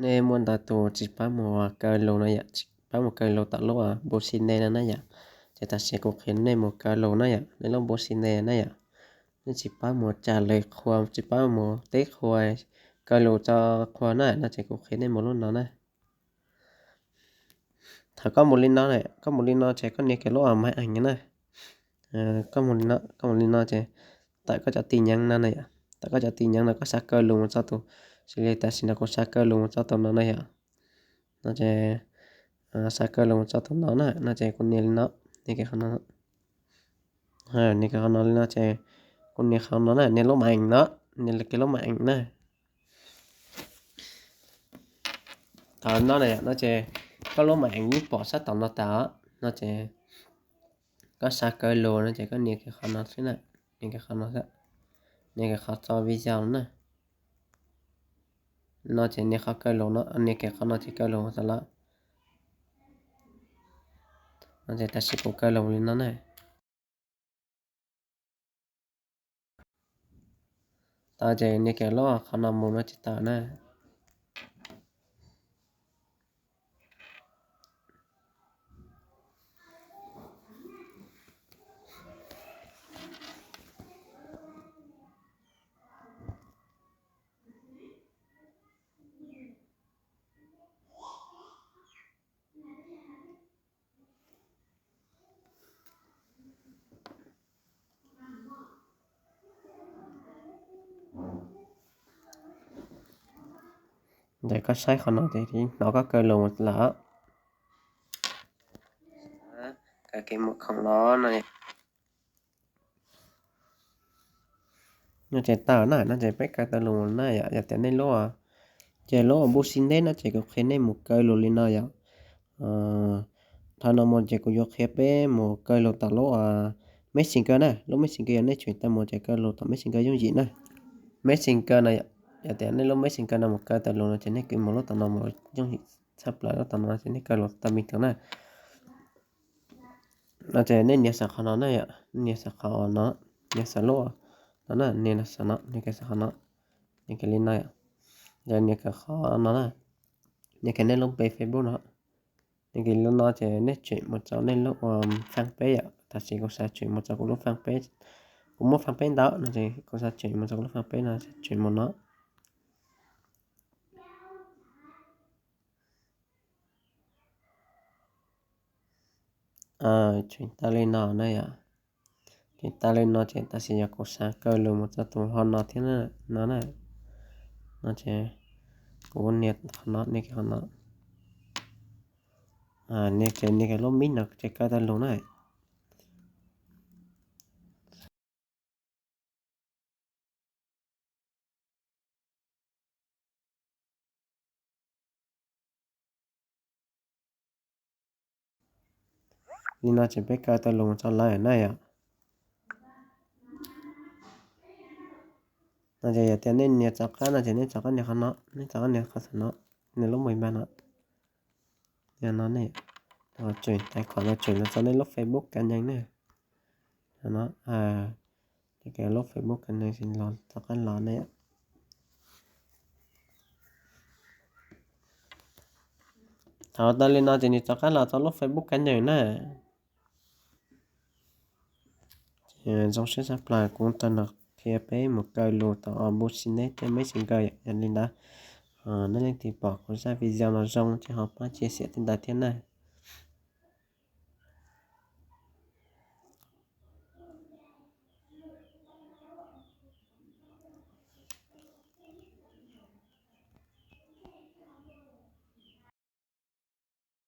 Nej muaj ntau tus tsis paub mus kaw lus no yom, tsis paub mus kaw lus tom lub business no na yom. Ces tam sim kuv qhia nej mus kaw lus na yom, nej lub business na yom. Nej tsis paub mus tsa lawv qhua, tsis paub mus teb qhua, kaw lus tso qhua na, no ces kuv qhia nej mus lub no na. Thaum koj mus li no, koj mus li no ces koj nias kiag lub maj ees na. Koj mus li no, koj mus li no ces tawm koj cov tin nhắn no na yom, tawm koj cov tin nhắn no koj xav kaw lus mus txog tus, xws li tam sim no kuv xav kaw lus mus txog tus no na yom. No ces xav kaw lus mus txog tus no na, no ces kuv nias li no, nias kiag qhov no, nias kiag qhov no li no ces kuv nias qhov no na, nias lub maj ees no, nias kiag lub maj ees na. Thaum no na yom, no ces koj lub maj ees yeej pom sab tom no tas no ces koj xav kaw lus no ces koj nias kiag qhov no xwb na, nias kiag qhov no xwb, nias kiag qhov tso video na. No ces nias qhov kaw lus no, nias kiag qhov no ces kaw lus tau lawm. No ces tam sim kuv kaw lus li no na. Tau ces nias kiag lub qhov no mus no ces tau na. Ntawm koj saib qhov no ces hnov koj kaw lus lawm. Kaw kev mus khoom los no. No ces tawm na, no ces peb kaw tau lus na yom, yog tias nej lub, ces lub business no ces kuv qhia nej mus kaw lus li no yom. Dhau no mus ces kuv yuav qhia peb mus kaw lus tom lub Messenger na, lub Messenger yog nej tseem tau mus ces kaw lus tom Messenger yooj yim na. Messenger no, yog tias nej lub Messenger no mus kaw tau lus no ces nej kis mus lub tom no mus yooj yim tshaj plaws, lub tom no ces nej kaw lus tau me ntsis na. No ces nej nias saum qhov no na yom, nias saum qhov no, nias saum lub no na, nias saum no, nias kiag saum qhov no, nias kiag li no yom. Yog nias kiag qhov no na, nias kiag nej lub npe Facebook no, nias kiag li no ces nej tseem mus rau nej lub fanpage yom. Tam sim kuv xav tseem mus rau kuv lub fanpage, kuv muaj fanpage ntau no ces kuv xav tseem mus rau kuv lub fanpage no, tseem mus no. Tseem tau li no na yom. Tseem tau li no ces tam sim yog kuv xav kaw lus mus rau tus ho no thiab no na. No ces kuv nias qhov no, nias kiag qhov no, nias ces nias kiag lub mib no ces kaw tau lus na. Li no ces peb kaw tau lus mus rau lawv na yom. No ces yog tias nej nias rov qab no ces nej rov qab nias qhov no, nej rov qab nias qhov no, nias lub npe no. Yog no nej, tseem tais khoom no tseem los rau nej lub Facebook cá nhân na. No, lub Facebook cá nhân los rov qab los ne. Thaum tau li no ces nws rov qab los rau lub Facebook cá nhân na. Zoo siab tshaj plaws kuv tau los qhia peb mus kaw lus tom Business thiab Messenger yom. Yog li ntawd, nej leej twg pom kuv zaj video no zoo ces ho pab chia sẻ thiab ntawd thiab na.